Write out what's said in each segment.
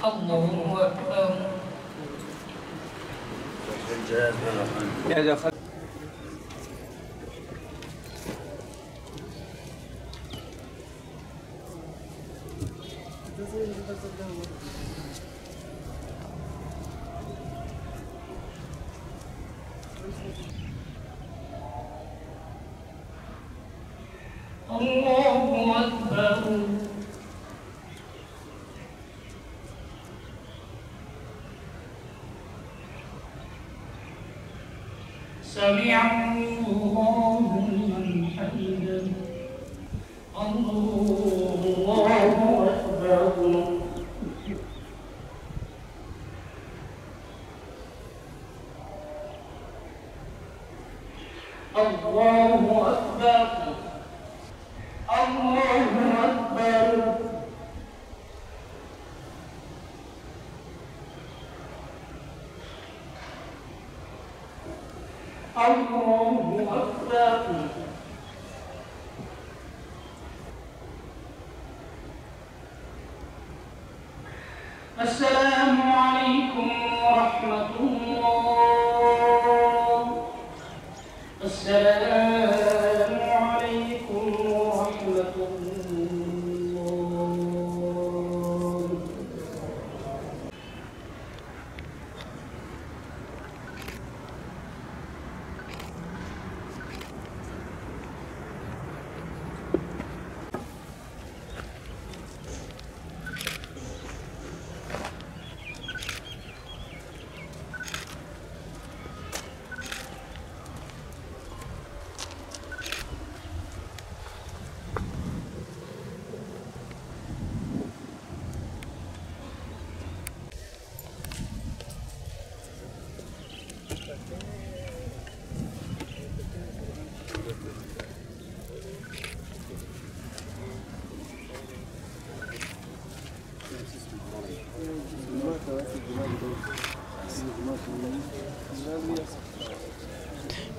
الله أكبر. الله أكبر. سمع الله لمن حمده. الله أكبر. الله أكبر. الله أكبر. الله أكبر. السلام عليكم ورحمة الله. السلام عليكم ورحمة الله.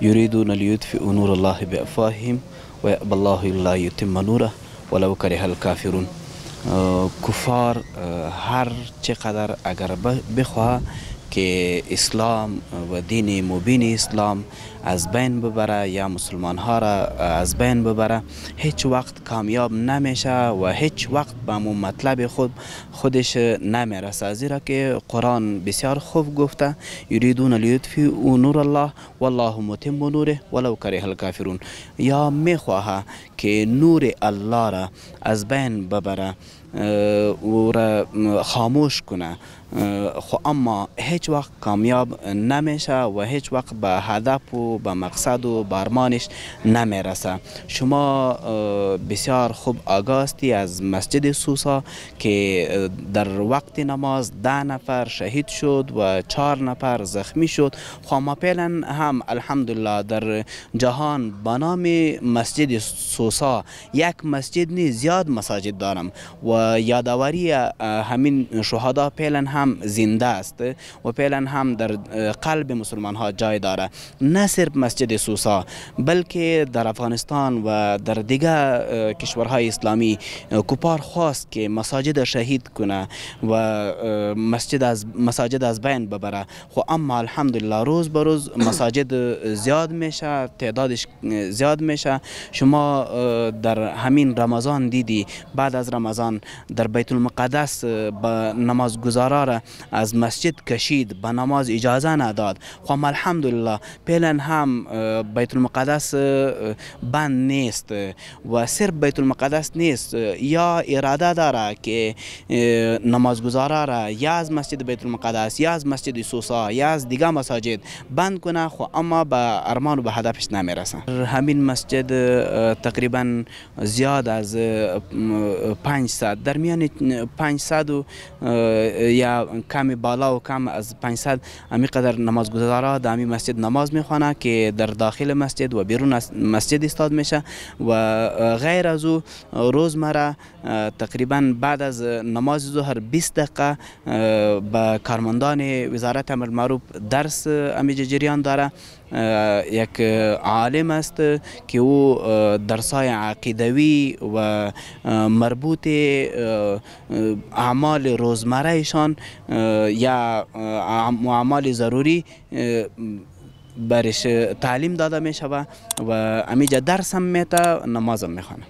یریدون لیطفئوا نور الله بافواههم و یأبی الله الا یتم نوره ولو کره الکافرون. کفار هر چقدر اگر بخواه که اسلام و دین مبین اسلام از بین ببره یا مسلمان ها را از بین ببره، هیچ وقت کامیاب نمیشه و هیچ وقت به مطلب خودش نمیرسه، زیرا که قرآن بسیار خوب گفته یریدون لیطفئوا نور الله والله متم نوره ولو کره الکافرون. یا میخواه که نور الله را از بین ببره، او را خاموش کنه، خو اما هیچ وقت کامیاب نمیشه و هیچ وقت به هدف و به مقصد و به ارمانش نمیرسه. شما بسیار خوب آگاستی از مسجد سوسا که در وقت نماز 10 نفر شهید شد و 4 نفر زخمی شد. خو ما فعلا هم الحمدلله در جهان به نام مسجد سوسا یک مسجد نیست، زیاد مساجد دارم و یادآوری همین شهدا فعلا هم زنده است و فعلا هم در قلب مسلمان ها جای داره. نه صرف مسجد سوسا بلکه در افغانستان و در دیگر کشورهای اسلامی کفار خواست که مساجد شهید کنه و مساجد از بین ببره. خو اما الحمدلله روز به روز مساجد زیاد میشه، تعدادش زیاد میشه. شما در همین رمضان دیدی، بعد از رمضان در بیت المقدس به نمازگزارا را از مسجد کشید، به نماز اجازه نداد. خو الحمدلله فعلا هم بیت المقدس بند نیست و صرف بیت المقدس نیست، یا اراده داره که نمازگزارا را یا از مسجد بیت المقدس یا از مسجد سوسا یا از دیگه مساجد بند کنه، خو اما به ارمان و به هدفش نمیرسه. همین مسجد تقریبا زیاد از 500، در میان 500 و یا کمی بالا و کم از 500 امی قدر نمازگزارا در همین مسجد نماز میخوانه که در داخل مسجد و بیرون از مسجد استاد میشه و غیر از او روزمره تقریبا بعد از نماز ظهر 20 دقیقه به کارمندان وزارت امر معروف درس امی جریان داره. یک عالم است که او درسای عقیدوی و مربوط اعمال روزمرهشان یا اعمال ضروری برش تعلیم داده می شود و امیجا درس هم میته، نماز هم میخوانه.